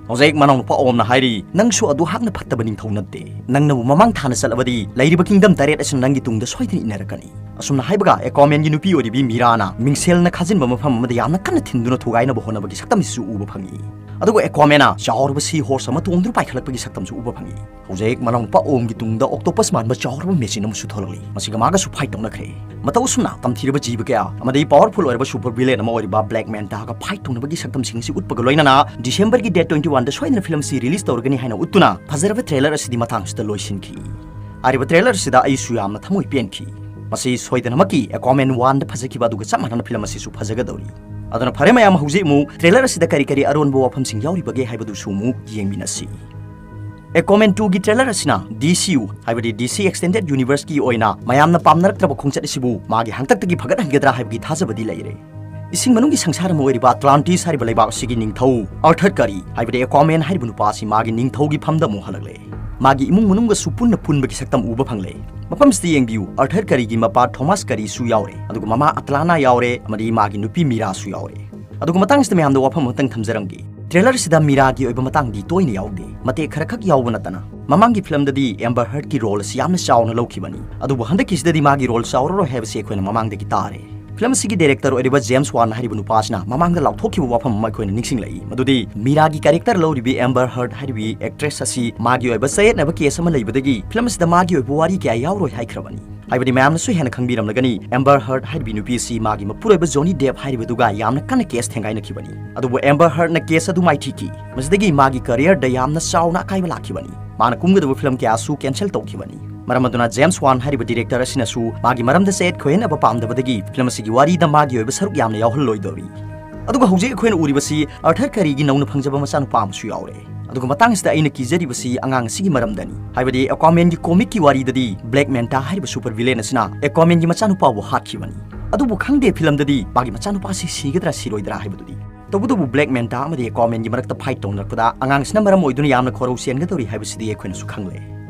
ꯍꯧꯖꯤꯛ ꯃꯅꯥꯎꯅꯨꯄꯥ ꯑꯣꯝꯅ ꯍꯥꯏꯔꯤ, ꯅꯪꯁꯨ ꯑꯗꯨ ꯍꯥꯛꯅ ꯐꯠꯇꯕ ꯅꯤꯡꯊꯧ ꯅꯠꯇꯦ꯫ ꯅꯪꯅꯕꯨ ꯃꯃꯥꯡ ꯊꯥꯅ ꯆꯠꯂꯕꯗꯤ ꯂꯩꯔꯤꯕ kingdom ꯇꯔꯦꯠ ꯑꯁꯤꯅ ꯅꯪꯒꯤ ꯇꯨꯡꯗ ꯁꯣꯏꯗꯅ ꯏꯟꯅꯔꯛꯀꯅꯤ꯫ ꯑꯁꯨꯝꯅ ꯍꯥꯏꯕꯒ Aquaman-ꯒꯤ ꯅꯨꯄꯤ ꯑꯣꯏꯔꯤꯕꯤ ꯃꯤꯔꯥꯅ ꯃꯤꯡꯁꯦꯜꯅ ꯈꯥꯖꯤꯟꯕ ꯃꯐꯝ ꯑꯃꯗ ꯌꯥꯝꯅ ꯀꯟꯅ ꯊꯤꯟꯗꯨꯅ ꯊꯨꯒꯥꯏꯅꯕ ꯍꯣꯠꯅꯕꯒꯤ ꯁꯛꯇꯝꯁꯤꯁꯨ ꯎꯕ ꯐꯪꯉꯤ꯫ ꯑꯗꯨꯒ Aquaman-ꯅ ꯆꯥꯎꯔꯕ sea horse ꯑꯃ ꯇꯣꯡꯗꯨꯅ ꯄꯥꯏꯈꯠꯂꯛꯄꯒꯤ ꯁꯛꯇꯝꯁꯨ ꯎꯕ ꯐꯪꯉꯤ꯫ ꯍꯧꯖꯤꯛ ꯃꯅꯥꯎꯅꯨꯄꯥ ꯑꯣꯝꯒꯤ ꯇꯨꯡꯗ octopus ꯃꯥꯟꯕ ꯆꯥꯎꯔꯕ machine ꯑꯃꯁꯨ ꯊꯣꯛꯂꯛꯂꯤ꯫ ꯃꯁꯤꯒ ꯃꯥꯒꯁꯨ fight ꯇꯧꯅꯈ꯭ꯔꯦ꯫ ꯃꯇꯧ ꯑꯁꯨꯝꯅ ꯇꯝꯊꯤꯔꯕ ꯖꯤꯕ ꯀꯌꯥ ꯑꯃꯗꯤ powerful ꯑꯣꯏꯔꯕ super villain ꯑꯃ ꯑꯣꯏꯔꯤꯕ Black Manta-ꯒ fight ꯇꯧꯅꯕꯒꯤ ꯁꯛꯇꯝꯁꯤꯡ ꯑꯁꯤ ꯎꯠꯄꯒ ꯂꯣꯏꯅꯅ December-ꯒꯤ date twenty one-ꯗ ꯁꯣꯏꯗꯅ film ꯑꯁꯤ release ꯇꯧꯔꯒꯅꯤ ꯍꯥꯏꯅ ꯎꯠꯇꯨꯅ ꯐꯖꯔꯕ trailer ꯑꯁꯤꯗꯤ ꯃꯇꯥꯡꯁꯤꯗ ꯂꯣꯏꯁꯤꯟꯈꯤ꯫ ꯍꯥꯏꯔꯤꯕ trailer ꯑꯁꯤꯗ ꯑꯩꯁꯨ ꯌꯥꯝꯅ ꯊꯃꯣꯏ ꯄꯦꯟꯈꯤ꯫ ꯃꯁꯤ ꯁꯣꯏꯗꯅꯃꯛꯀꯤ Aquaman one-ꯗ ꯐꯖꯈꯤꯕ ꯑꯗꯨꯒ ꯆꯞ ꯃꯥꯟꯅꯅ film ꯑꯁꯤꯁꯨ ꯐꯖꯒꯗꯧꯔꯤ꯫ ꯑꯗꯨꯅ ꯐꯔꯦ ꯃꯌꯥꯝ, ꯍꯧꯖꯤꯛ ꯑꯃꯨꯛ trailer ꯑꯁꯤꯗ ꯀꯔꯤ ꯀꯔꯤ ꯑꯔꯣꯟꯕ ꯋꯥꯐꯝꯁꯤꯡ ꯌꯥꯎꯔꯤꯕꯒꯦ ꯍꯥꯏꯕꯗꯨꯁꯨ ꯑꯃꯨꯛ ꯌꯦꯡꯃꯤꯟꯅꯁꯤ꯫ Aquaman two-ꯒꯤ trailer ꯑꯁꯤꯅ D C U, ꯍꯥꯏꯕꯗꯤ D C Extended Universe-ꯀꯤ ꯑꯣꯏꯅ ꯃꯌꯥꯝꯅ ꯄꯥꯝꯅꯔꯛꯇ꯭ꯔꯕ ꯈꯣꯡꯆꯠ ꯑꯁꯤꯕꯨ ꯃꯥꯒꯤ ꯍꯥꯡꯇꯛꯇꯒꯤ ꯐꯒꯠꯍꯟꯒꯗ꯭ꯔꯥ ꯍꯥꯏꯕꯒꯤ ꯊꯥꯖꯕꯗꯤ ꯂꯩꯔꯦ꯫ ꯏꯁꯤꯡ ꯃꯅꯨꯡꯒꯤ ꯁꯪꯁꯥꯔ ꯑꯃ ꯑꯣꯏꯔꯤꯕ Atlantis ꯍꯥꯏꯔꯤꯕ ꯂꯩꯕꯥꯛ ꯑꯁꯤꯒꯤ ꯅꯤꯡꯊꯧ Arthur Curry, ꯍꯥꯏꯕꯗꯤ Aquaman ꯍꯥꯏꯔꯤꯕ ꯅꯨꯄꯥ ꯑꯁꯤ ꯃꯥꯒꯤ ꯅꯤꯡꯊꯧꯒꯤ ꯐꯝꯗ ꯑꯃꯨꯛ ꯍꯜꯂꯛꯂꯦ꯫ ꯃꯥꯒꯤ ꯏꯃꯨꯡ ꯃꯅꯨꯡꯒꯁꯨ ꯄꯨꯟꯅ ꯄꯨꯟꯕꯒꯤ ꯁꯛꯇꯝ ꯎꯕ ꯐꯪꯂꯦ꯫ ꯃꯐꯝꯁꯤꯗ ꯌꯦꯡꯕꯤꯌꯨ, Arthur Curry-ꯒꯤ ꯃꯄꯥ Thomas Curry-ꯁꯨ ꯌꯥꯎꯔꯦ, ꯑꯗꯨꯒ ꯃꯃꯥ Atlanna ꯌꯥꯎꯔꯦ, ꯑꯃꯗꯤ ꯃꯥꯒꯤ ꯅꯨꯄꯤ ꯃꯤꯔꯥꯁꯨ ꯌꯥꯎꯔꯦ꯫ ꯑꯗꯨꯒ ꯃꯇꯥꯡꯁꯤꯗ ꯃꯌꯥꯝꯗ ꯋꯥꯐꯝ ꯑꯃꯇꯪ ꯊꯝꯖꯔꯝꯒꯦ꯫ Trailer ꯑꯁꯤꯗ ꯃꯤꯔꯥꯒꯤ ꯑꯣꯏꯕ ꯃꯇꯥꯡꯗꯤ ꯇꯣꯏꯅ ꯌꯥꯎꯗꯦ, ꯃꯇꯦꯛ ꯈꯔꯈꯛ ꯌꯥꯎꯕ ꯅꯠꯇꯅ꯫ ꯃꯃꯥꯡꯒꯤ film-ꯗꯗꯤ Amber Heard-ꯀꯤ role ꯑꯁꯤ ꯌꯥꯝꯅ ꯆꯥꯎꯅ ꯂꯧꯈꯤꯕꯅꯤ, ꯑꯗꯨꯕꯨ ꯍꯟꯗꯛꯀꯤꯁꯤꯗꯗꯤ ꯃꯥꯒꯤ role ꯆꯥꯎꯔꯔꯣꯏ ꯍꯥꯏꯕꯁꯤ ꯑꯩꯈꯣꯏꯅ ꯃꯃꯥꯡꯗꯒꯤ ꯇꯥꯔꯦ꯫ Film ꯑꯁꯤꯒꯤ director ꯑꯣꯏꯔꯤꯕ James Wan ꯍꯥꯏꯔꯤꯕ ꯅꯨꯄꯥ ꯑꯁꯤꯅ ꯃꯃꯥꯡꯗ ꯂꯥꯎꯊꯣꯛꯈꯤꯕ ꯋꯥꯐꯝ ꯑꯃ ꯑꯩꯈꯣꯏꯅ ꯅꯤꯡꯁꯤꯡꯂꯛꯏ, ꯃꯗꯨꯗꯤ ꯃꯤꯔꯥꯒꯤ character ꯂꯧꯔꯤꯕꯤ Amber Heard ꯍꯥꯏꯔꯤꯕꯤ actress ꯑꯁꯤ ꯃꯥꯒꯤ ꯑꯣꯏꯕ ꯆꯌꯦꯠꯅꯕ case ꯑꯃ ꯂꯩꯕꯗꯒꯤ film ꯑꯁꯤꯗ ꯃꯥꯒꯤ ꯑꯣꯏꯕ ꯋꯥꯔꯤ ꯀꯌꯥ ꯌꯥꯎꯔꯣꯏ ꯍꯥꯏꯈ꯭ꯔꯕꯅꯤ꯫ ꯍꯥꯏꯕꯗꯤ ꯃꯌꯥꯝꯅꯁꯨ ꯍꯦꯟꯅ ꯈꯪꯕꯤꯔꯝꯂꯒꯅꯤ, Amber Heard ꯍꯥꯏꯔꯤꯕꯤ ꯅꯨꯄꯤ ꯑꯁꯤ ꯃꯥꯒꯤ ꯃꯄꯨꯔꯣꯏꯕ Johnny Depp ꯍꯥꯏꯔꯤꯕꯗꯨꯒ ꯌꯥꯝꯅ ꯀꯟꯅ case ꯊꯦꯡꯒꯥꯏꯅꯈꯤꯕꯅꯤ꯫ ꯑꯗꯨꯕꯨ Amber Heard-ꯅ case ꯑꯗꯨ ꯃꯥꯏꯊꯤꯈꯤ꯫ ꯃꯁꯤꯗꯒꯤ ꯃꯥꯒꯤ career-ꯗ ꯌꯥꯝꯅ ꯆꯥꯎꯅ ꯑꯀꯥꯏꯕ ꯂꯥꯛꯈꯤꯕꯅꯤ꯫ ꯃꯥꯅ ꯀꯨꯝꯒꯗꯕ film ꯀꯌꯥꯁꯨ cancel ꯇꯧꯈꯤꯕꯅꯤ꯫ ꯃꯔꯝ ꯑꯗꯨꯅ ꯖꯦꯝꯁ ꯋꯥꯟ ꯍꯥꯏꯔꯤꯕ ꯗꯤꯔꯦꯛꯇꯔ ꯑꯁꯤꯅꯁꯨ ꯃꯥꯒꯤ ꯃꯔꯝꯗ ꯆꯌꯦꯠ ꯈꯣꯏꯍꯟꯅꯕ ꯄꯥꯝꯗꯕꯗꯒꯤ ꯐꯤꯂꯝ ꯑꯁꯤꯒꯤ ꯋꯥꯔꯤꯗ ꯃꯥꯒꯤ ꯑꯣꯏꯕ ꯁꯔꯨꯛ ꯌꯥꯝꯅ ꯌꯥꯎꯍꯜꯂꯣꯏꯗꯧꯔꯤ꯫ ꯑꯗꯨꯒ ꯍꯧꯖꯤꯛ ꯑꯩꯈꯣꯏꯅ ꯎꯔꯤꯕꯁꯤ ꯑꯥꯔꯊꯔ ꯀꯔꯤꯒꯤ ꯅꯧꯅ ꯐꯪꯖꯕ ꯃꯆꯥꯅꯨꯄꯥ ꯑꯃꯁꯨ ꯌꯥꯎꯔꯦ꯫ ꯑꯗꯨꯒ ꯃꯇꯥꯡꯁꯤꯗ ꯑꯩꯅ ꯀꯤꯖꯔꯤꯕꯁꯤ ꯑꯉꯥꯡ ꯑꯁꯤꯒꯤ ꯃꯔꯝꯗꯅꯤ꯫ ꯍꯥꯏꯕꯗꯤ Aquamanꯒꯤ comic ꯋꯥꯔꯤꯗꯗꯤ ꯕ꯭ꯂꯦꯛ ꯃꯦꯟꯇꯥ ꯍꯥꯏꯔꯤꯕ super villain ꯑꯁꯤꯅ Aquamanꯒꯤ ꯃꯆꯥꯅꯨꯄꯥꯕꯨ ꯍꯥꯠꯈꯤꯕꯅꯤ꯫ ꯑꯗꯨꯕꯨ ꯈꯪꯗꯦ ꯐꯤꯂꯝꯗꯗꯤ ꯃꯥꯒꯤ ꯃꯆꯥꯅꯨꯄꯥꯁꯤ ꯁꯤꯒꯗ꯭ꯔꯥ ꯁꯤꯔꯣꯏꯗ꯭ꯔꯥ ꯍꯥꯏꯕꯗꯨꯗꯤ꯫ ꯇꯧꯕꯇꯕꯨ ꯕ꯭ꯂꯦꯛ ꯃꯦꯟꯇꯥ ꯑꯃꯗꯤ Aquamanꯒꯤ ꯃꯔꯛꯇ fight ꯇꯧꯅꯔꯛꯄꯗ ꯑꯉꯥꯡꯁꯤꯅ ꯃꯔꯝ ꯑꯣꯏꯗꯨꯅ ꯌꯥꯝꯅ ꯈꯣꯏꯔꯧ ꯆꯦꯟꯒꯗꯧꯔꯤ ꯍꯥꯏꯕꯁꯤꯗꯤ ꯑꯩꯈꯣꯏꯅꯁꯨ ꯈꯪꯂꯦ꯫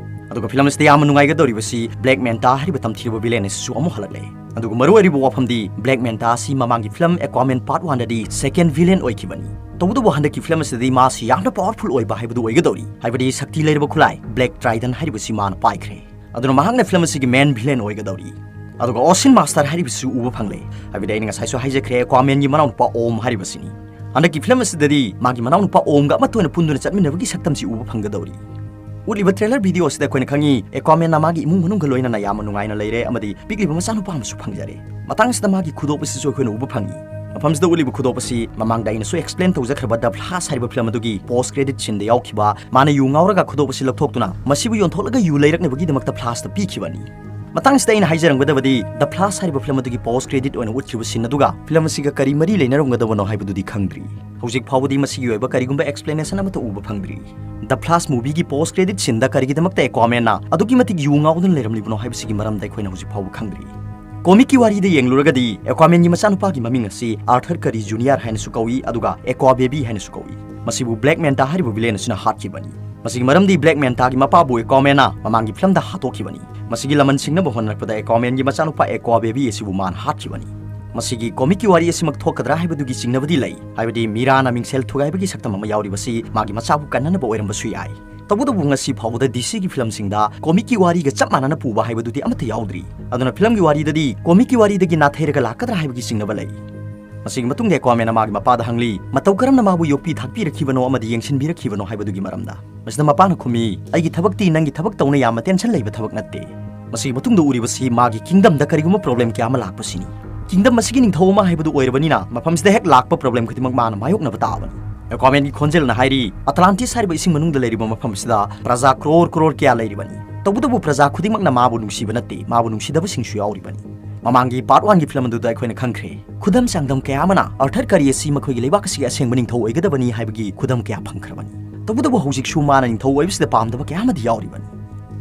ꯑꯗꯨꯒ ꯐꯤꯂꯝ ꯑꯁꯤꯗ ꯌꯥꯝꯅ ꯅꯨꯡꯉꯥꯏꯒꯗꯧꯔꯤꯕꯁꯤ ꯕ꯭ꯂꯦꯛ ꯃꯦꯟꯇꯥ ꯍꯥꯏꯔꯤꯕ ꯇꯝꯊꯤꯔꯕ villain ꯑꯁꯤꯁꯨ ꯑꯃꯨꯛ ꯍꯜꯂꯛꯂꯦ꯫ ꯑꯗꯨꯒ ꯃꯔꯨ ꯑꯣꯏꯔꯤꯕ ꯋꯥꯐꯝꯗꯤ ꯕ꯭ꯂꯦꯛ ꯃꯦꯟꯇꯥ ꯑꯁꯤ ꯃꯃꯥꯡꯒꯤ film Aquaman Part Oneꯗꯗꯤ second villain ꯑꯣꯏꯈꯤꯕꯅꯤ꯫ ꯇꯧꯕꯇꯕꯨ ꯍꯟꯗꯛꯀꯤ ꯐꯤꯂꯝ ꯑꯁꯤꯗꯗꯤ ꯃꯥꯁꯤ ꯌꯥꯝꯅ powerful ꯑꯣꯏꯕ ꯍꯥꯏꯕꯗꯨ ꯑꯣꯏꯒꯗꯧꯔꯤ꯫ ꯍꯥꯏꯕꯗꯤ ꯁꯛꯇꯤ ꯂꯩꯔꯕ ꯈꯨꯠꯂꯥꯏ Black Trident ꯍꯥꯏꯔꯤꯕꯁꯤ ꯃꯥꯅ ꯄꯥꯏꯈ꯭ꯔꯦ꯫ ꯑꯗꯨꯅ ꯃꯍꯥꯛꯅ ꯐꯤꯂꯝ ꯑꯁꯤꯒꯤ main villain ꯑꯣꯏꯒꯗꯧꯔꯤ꯫ ꯑꯗꯨꯒ Ocean Master ꯍꯥꯏꯔꯤꯕꯁꯤꯁꯨ ꯎꯕ ꯐꯪꯂꯦ꯫ ꯍꯥꯏꯕꯗꯤ ꯑꯩꯅ ꯉꯁꯥꯏꯁꯨ ꯍꯥꯏꯖꯈ꯭ꯔꯦ, Aquamanꯒꯤ ꯃꯅꯥꯎꯅꯨꯄꯥ ꯑꯣꯝ ꯍꯥꯏꯔꯤꯕꯁꯤꯅꯤ꯫ ꯍꯟꯗꯛꯀꯤ ꯐꯤꯂꯝ ꯑꯁꯤꯗꯗꯤ ꯃꯥꯒꯤ ꯃꯅꯥꯎꯅꯨꯄꯥ ꯑꯣꯝꯒ ꯑꯃꯠꯇ ꯑꯣꯏꯅ ꯄꯨꯟꯗꯨꯅ ꯆꯠꯃꯤꯟꯅꯕꯒꯤ ꯁꯛꯇꯝꯁꯤ ꯎꯕ ꯐꯪꯒꯗꯧꯔꯤ꯫ ꯎꯠꯂꯤꯕ trailer video ꯑꯁꯤꯗ ꯑꯩꯈꯣꯏꯅ ꯈꯪꯉꯤ, Aquamanꯅ ꯃꯥꯒꯤ ꯏꯃꯨꯡ ꯃꯅꯨꯡꯒ ꯂꯣꯏꯅꯅ ꯌꯥꯝꯅ ꯅꯨꯡꯉꯥꯏꯅ ꯂꯩꯔꯦ ꯑꯃꯗꯤ ꯄꯤꯛꯂꯤꯕ ꯃꯆꯥꯅꯨꯄꯥ ꯑꯃꯁꯨ ꯐꯪꯖꯔꯦ꯫ ꯃꯇꯥꯡꯁꯤꯗ ꯃꯥꯒꯤ ꯈꯨꯗꯣꯞ ꯑꯁꯤꯁꯨ ꯑꯩꯈꯣꯏꯅ ꯎꯕ ꯐꯪꯉꯤ꯫ ꯃꯐꯝꯁꯤꯗ ꯎꯠꯂꯤꯕ ꯈꯨꯗꯣꯞ ꯑꯁꯤ ꯃꯃꯥꯡꯗ ꯑꯩꯅꯁꯨ explain ꯇꯧꯖꯈ꯭ꯔꯕ The Flash ꯍꯥꯏꯔꯤꯕ ꯐꯤꯂꯝ ꯑꯗꯨꯒꯤ post credit sceneꯗ ꯌꯥꯎꯈꯤꯕ, ꯃꯥꯅ ꯌꯨ ꯉꯥꯎꯔꯒ ꯈꯨꯗꯣꯞ ꯑꯁꯤ ꯂꯧꯊꯣꯛꯇꯨꯅ ꯃꯁꯤꯕꯨ ꯌꯣꯟꯊꯣꯛꯂꯒ ꯌꯨ ꯂꯩꯔꯛꯅꯕꯒꯤꯗꯃꯛꯇ Flashꯇ ꯄꯤꯈꯤꯕꯅꯤ꯫ ꯃꯇꯥꯡꯁꯤꯗ ꯑꯩꯅ ꯍꯥꯏꯖꯔꯝꯒꯗꯕꯗꯤ, The Flash ꯍꯥꯏꯔꯤꯕ ꯐꯤꯂꯝ ꯑꯗꯨꯒꯤ post credit ꯑꯣꯏꯅ ꯎꯠꯈꯤꯕ scene ꯑꯗꯨꯒ ꯐꯤꯂꯝ ꯑꯁꯤꯒ ꯀꯔꯤ ꯃꯔꯤ ꯂꯩꯅꯔꯝꯒꯗꯕꯅꯣ ꯍꯥꯏꯕꯗꯨꯗꯤ ꯈꯪꯗ꯭ꯔꯤ꯫ ꯍꯧꯖꯤꯛ ꯐꯥꯎꯕꯗꯤ ꯃꯁꯤꯒꯤ ꯑꯣꯏꯕ ꯀꯔꯤꯒꯨꯝꯕ explanation ꯑꯃꯠꯇ ꯎꯕ ꯐꯪꯗ꯭ꯔꯤ꯫ The Flash movieꯒꯤ post credit sceneꯗ ꯀꯔꯤꯒꯤꯗꯃꯛꯇ Aquamanꯅ ꯑꯗꯨꯛꯀꯤ ꯃꯇꯤꯛ ꯌꯨ ꯉꯥꯎꯗꯨꯅ ꯂꯩꯔꯝꯂꯤꯕꯅꯣ ꯍꯥꯏꯕꯁꯤꯒꯤ ꯃꯔꯝꯗ ꯑꯩꯈꯣꯏꯅ ꯍꯧꯖꯤꯛ ꯐꯥꯎꯕ ꯈꯪꯗ꯭ꯔꯤ꯫ Comicꯀꯤ ꯋꯥꯔꯤꯗ ꯌꯦꯡꯂꯨꯔꯒꯗꯤ Aquamanꯒꯤ ꯃꯆꯥꯅꯨꯄꯥꯒꯤ ꯃꯃꯤꯡ ꯑꯁꯤ Arthur Curry Junior ꯍꯥꯏꯅꯁꯨ ꯀꯧꯏ, ꯑꯗꯨꯒ Aquababy ꯍꯥꯏꯅꯁꯨ ꯀꯧꯏ꯫ ꯃꯁꯤꯕꯨ Black Manta ꯍꯥꯏꯔꯤꯕ villain ꯑꯁꯤꯅ ꯍꯥꯠꯈꯤꯕꯅꯤ꯫ ꯃꯁꯤꯒꯤ ꯃꯔꯝꯗꯤ Black Mantaꯒꯤ ꯃꯄꯥꯕꯨ Aquamanꯅ ꯃꯃꯥꯡꯒꯤ ꯐꯤꯂꯝꯗ ꯍꯥꯠꯇꯣꯛꯈꯤꯕꯅꯤ꯫ ꯃꯁꯤꯒꯤ ꯂꯃꯟ ꯁꯤꯡꯅꯕ ꯍꯣꯠꯅꯔꯛꯄꯗ Aquamanꯒꯤ ꯃꯆꯥꯅꯨꯄꯥ Aquababy ꯑꯁꯤꯕꯨ ꯃꯥꯅ ꯍꯥꯠꯈꯤꯕꯅꯤ꯫ ꯃꯁꯤꯒꯤ comicꯀꯤ ꯋꯥꯔꯤ ꯑꯁꯤꯃꯛ ꯊꯣꯛꯀꯗ꯭ꯔꯥ ꯍꯥꯏꯕꯗꯨꯒꯤ ꯆꯤꯡꯅꯕꯗꯤ ꯂꯩ꯫ ꯍꯥꯏꯕꯗꯤ Mirana ꯃꯤꯡꯁꯦꯜ ꯊꯨꯒꯥꯏꯕꯒꯤ ꯁꯛꯇꯝ ꯑꯃ ꯌꯥꯎꯔꯤꯕꯁꯤ ꯃꯥꯒꯤ ꯃꯆꯥꯕꯨ ꯀꯟꯅꯅꯕ ꯑꯣꯏꯔꯝꯕꯁꯨ ꯌꯥꯏ꯫ ꯇꯧꯕꯇꯕꯨ ꯉꯁꯤ ꯐꯥꯎꯕꯗ DCꯒꯤ ꯐꯤꯂꯝꯁꯤꯡꯗ comicꯀꯤ ꯋꯥꯔꯤꯒ ꯆꯞ ꯃꯥꯟꯅꯅ ꯄꯨꯕ ꯍꯥꯏꯕꯗꯨꯗꯤ ꯑꯃꯠꯇ ꯌꯥꯎꯗ꯭ꯔꯤ꯫ ꯑꯗꯨꯅ ꯐꯤꯂꯝꯒꯤ ꯋꯥꯔꯤꯗꯗꯤ comicꯀꯤ ꯋꯥꯔꯤꯗꯒꯤ ꯅꯥꯊꯩꯔꯒ ꯂꯥꯛꯀꯗ꯭ꯔꯥ ꯍꯥꯏꯕꯒꯤ ꯆꯤꯡꯅꯕ ꯂꯩ꯫ ꯃꯁꯤꯒꯤ ꯃꯇꯨꯡꯗ Aquamanꯅ ꯃꯥꯒꯤ ꯃꯄꯥꯗ ꯍꯪꯂꯤ, "ꯃꯇꯧ ꯀꯔꯝꯅ ꯃꯥꯕꯨ ꯌꯣꯛꯄꯤ ꯊꯥꯛꯄꯤꯔꯛꯈꯤꯕꯅꯣ ꯑꯃꯗꯤ ꯌꯦꯡꯁꯤꯟꯕꯤꯔꯛꯈꯤꯕꯅꯣ ꯍꯥꯏꯕꯗꯨꯒꯤ ꯃꯔꯝꯗ?" ꯃꯁꯤꯗ ꯃꯄꯥꯅ ꯈꯨꯝꯃꯤ, "ꯑꯩꯒꯤ ꯊꯕꯛꯇꯤ ꯅꯪꯒꯤ ꯊꯕꯛ ꯇꯧꯅ ꯌꯥꯝꯅ tension ꯂꯩꯕ ꯊꯕꯛ ꯅꯠꯇꯦ꯫" ꯃꯁꯤꯒꯤ ꯃꯇꯨꯡꯗ ꯎꯔꯤꯕꯁꯤ ꯃꯥꯒꯤ kingdomꯗ ꯀꯔꯤꯒꯨꯝꯕ problem ꯀꯌꯥ ꯑꯃ ꯂꯥꯛꯄꯁꯤꯅꯤ꯫ Kingdom ꯑꯁꯤꯒꯤ ꯅꯤꯡꯊꯧ ꯑꯃ ꯍꯥꯏꯕꯗꯨ ꯑꯣꯏꯔꯕꯅꯤꯅ ꯃꯐꯝꯁꯤꯗ ꯍꯦꯛ ꯂꯥꯛꯄ problem ꯈꯨꯗꯤꯡꯃꯛ ꯃꯥꯅ ꯃꯥꯌꯣꯛꯅꯕ ꯇꯥꯕꯅꯤ꯫ Aquamanꯒꯤ ꯈꯣꯟꯖꯦꯜꯅ ꯍꯥꯏꯔꯤ, "Atlantis ꯍꯥꯏꯔꯤꯕ ꯏꯁꯤꯡ ꯃꯅꯨꯡꯗ ꯂꯩꯔꯤꯕ ꯃꯐꯝ ꯑꯁꯤꯗ ꯄ꯭ꯔꯖꯥ crore crore ꯀꯌꯥ ꯂꯩꯔꯤꯕꯅꯤ꯫ ꯇꯧꯕꯇꯕꯨ ꯄ꯭ꯔꯖꯥ ꯈꯨꯗꯤꯡꯃꯛꯅ ꯃꯥꯕꯨ ꯅꯨꯡꯁꯤꯕ ꯅꯠꯇꯦ, ꯃꯥꯕꯨ ꯅꯨꯡꯁꯤꯗꯕꯁꯤꯡꯁꯨ ꯌꯥꯎꯔꯤꯕꯅꯤ꯫ ꯃꯃꯥꯡꯒꯤ ꯄꯥꯔꯠ ꯋꯥꯟꯒꯤ ꯐꯤꯂꯝ ꯑꯗꯨꯗ ꯑꯩꯈꯣꯏꯅ ꯈꯪꯈ꯭ꯔꯦ, ꯈꯨꯗꯝ ꯆꯥꯡꯗꯝ ꯀꯌꯥ ꯑꯃꯅ ꯑꯥꯔꯊꯔ ꯀꯔꯤ ꯑꯁꯤ ꯃꯈꯣꯏꯒꯤ ꯂꯩꯕꯥꯛ ꯑꯁꯤꯒꯤ ꯑꯁꯦꯡꯕ ꯅꯤꯡꯊꯧ ꯑꯣꯏꯒꯗꯕꯅꯤ ꯍꯥꯏꯕꯒꯤ ꯈꯨꯗꯝ ꯀꯌꯥ ꯐꯪꯈ꯭ꯔꯕꯅꯤ꯫ ꯇꯧꯕꯇꯕꯨ ꯍꯧꯖꯤꯛꯁꯨ ꯃꯥꯅ ꯅꯤꯡꯊꯧ ꯑꯣꯏꯕꯁꯤꯗ ꯄꯥꯝꯗꯕ ꯀꯌꯥ ꯑꯃꯗꯤ ꯌꯥꯎꯔꯤꯕꯅꯤ꯫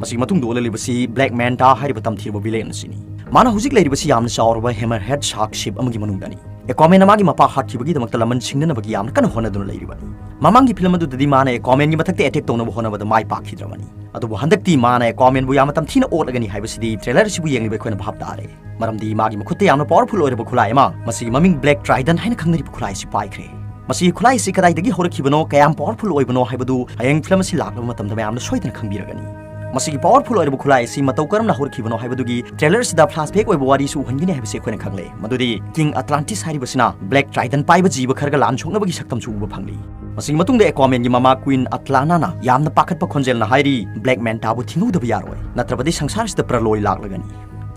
ꯃꯁꯤꯒꯤ ꯃꯇꯨꯡꯗ ꯑꯣꯜꯂꯛꯂꯤꯕꯁꯤ ꯕ꯭ꯂꯦꯛ ꯃꯦꯟꯇꯥ ꯍꯥꯏꯔꯤꯕ ꯇꯝꯊꯤꯔꯕ ꯚꯤꯂꯦꯟ ꯑꯁꯤꯅꯤ꯫ ꯃꯥꯅ ꯍꯧꯖꯤꯛ ꯂꯩꯔꯤꯕꯁꯤ ꯌꯥꯝꯅ ꯆꯥꯎꯔꯕ ꯍꯦꯃꯔ ꯍꯦꯗ ꯁꯥꯔꯛ ꯁꯤꯞ ꯑꯃꯒꯤ ꯃꯅꯨꯡꯗꯅꯤ꯫ ꯑꯦꯀ꯭ꯋꯥꯃꯦꯟꯅ ꯃꯥꯒꯤ ꯃꯄꯥ ꯍꯥꯠꯈꯤꯕꯒꯤꯗꯃꯛꯇ ꯂꯃꯟ ꯁꯤꯡꯅꯅꯕꯒꯤ ꯌꯥꯝꯅ ꯀꯟꯅ ꯍꯣꯠꯅꯗꯨꯅ ꯂꯩꯔꯤꯕꯅꯤ꯫ ꯃꯃꯥꯡꯒꯤ ꯐꯤꯂꯝ ꯑꯗꯨꯗꯗꯤ ꯃꯥꯅ ꯑꯦꯀ꯭ꯋꯥꯃꯦꯟꯒꯤ ꯃꯊꯛꯇ ꯑꯦꯇꯦꯛ ꯇꯧꯅꯕ ꯍꯣꯠꯅꯕꯗ ꯃꯥꯏ ꯄꯥꯛꯈꯤꯗ꯭ꯔꯕꯅꯤ꯫ ꯑꯗꯨꯕꯨ ꯍꯟꯗꯛꯇꯤ ꯃꯥꯅ ꯑꯦꯀ꯭ꯋꯥꯃꯦꯟꯕꯨ ꯌꯥꯝꯅ ꯇꯝꯊꯤꯅ ꯑꯣꯠꯂꯒꯅꯤ ꯍꯥꯏꯕꯁꯤꯗꯤ ꯇ꯭ꯔꯦꯂꯔ ꯑꯁꯤꯕꯨ ꯌꯦꯡꯂꯤꯕ ꯑꯩꯈꯣꯏꯅ ꯚꯥꯞ ꯇꯥꯔꯦ꯫ ꯃꯔꯝꯗꯤ ꯃꯥꯒꯤ ꯃꯈꯨꯠꯇ ꯌꯥꯝꯅ ꯄꯥꯋꯔꯐꯨꯜ ꯑꯣꯏꯔꯕ ꯈꯨꯠꯂꯥꯏ ꯑꯃ, ꯃꯁꯤꯒꯤ ꯃꯃꯤꯡ ꯕ꯭ꯂꯦꯛ ꯇ꯭ꯔꯥꯏꯗꯟ ꯍꯥꯏꯅ ꯈꯪꯅꯔꯤꯕ ꯈꯨꯠꯂꯥꯏ ꯑꯁꯤ ꯄꯥꯏꯈ꯭ꯔꯦ꯫ ꯃꯁꯤꯒꯤ ꯈꯨꯠꯂꯥꯏ ꯑꯁꯤ ꯀꯗꯥꯏꯗꯒꯤ ꯍꯧꯔꯛꯈꯤꯕꯅꯣ, ꯀꯌꯥꯝ ꯄꯥꯋꯔꯐꯨꯜ ꯑꯣꯏꯕꯅꯣ ꯍꯥꯏꯕꯗꯨ ꯍꯌꯦꯡ ꯐꯤꯂꯝ ꯑꯁꯤ ꯂꯥꯛꯂꯕ ꯃꯇꯝꯗ ꯃꯌꯥꯝꯅ ꯁꯣꯏꯗꯅ ꯈꯪꯕꯤꯔꯒꯅꯤ꯫ ꯃꯁꯤꯒꯤ ꯄꯥꯋꯔꯐꯨꯜ ꯑꯣꯏꯔꯕ ꯈꯨꯠꯂꯥꯏ ꯑꯁꯤ ꯃꯇꯧ ꯀꯔꯝꯅ ꯍꯧꯔꯛꯈꯤꯕꯅꯣ ꯍꯥꯏꯕꯗꯨꯒꯤ ꯇ꯭ꯔꯦꯂꯔ ꯑꯁꯤꯗ ꯐ꯭ꯂꯥꯁꯕꯦꯛ ꯑꯣꯏꯕ ꯋꯥꯔꯤꯁꯨ ꯎꯍꯟꯒꯅꯤ ꯍꯥꯏꯕꯁꯤ ꯑꯩꯈꯣꯏꯅ ꯈꯪꯂꯦ꯫ ꯃꯗꯨꯗꯤ ꯀꯤꯡ ꯑꯇ꯭ꯂꯥꯟꯇꯤꯁ ꯍꯥꯏꯔꯤꯕꯁꯤꯅ ꯕ꯭ꯂꯦꯛ ꯇ꯭ꯔꯥꯏꯗꯟ ꯄꯥꯏꯕ ꯖꯤꯕ ꯈꯔꯒ ꯂꯥꯟ ꯁꯣꯛꯅꯕꯒꯤ ꯁꯛꯇꯝꯁꯨ ꯎꯕ ꯐꯪꯂꯤ꯫ ꯃꯁꯤꯒꯤ ꯃꯇꯨꯡꯗ ꯑꯦꯀ꯭ꯋꯥꯃꯦꯟꯒꯤ ꯃꯃꯥ ꯀ꯭ꯋꯤꯟ ꯑꯇ꯭ꯂꯥꯅꯥꯅ ꯌꯥꯝꯅ ꯄꯥꯈꯠꯄ ꯈꯣꯟꯖꯦꯜꯅ ꯍꯥꯏꯔꯤ, "ꯕ꯭ꯂꯦꯛ ꯃꯦꯟꯇꯥꯕꯨ ꯊꯤꯡꯍꯧꯗꯕ ꯌꯥꯔꯣꯏ, ꯅꯠꯇ꯭ꯔꯕꯗꯤ ꯁꯪꯁꯥꯔꯁꯤꯗ ꯄ꯭ꯔꯂꯣꯏ ꯂꯥꯛꯂꯒꯅꯤ"꯫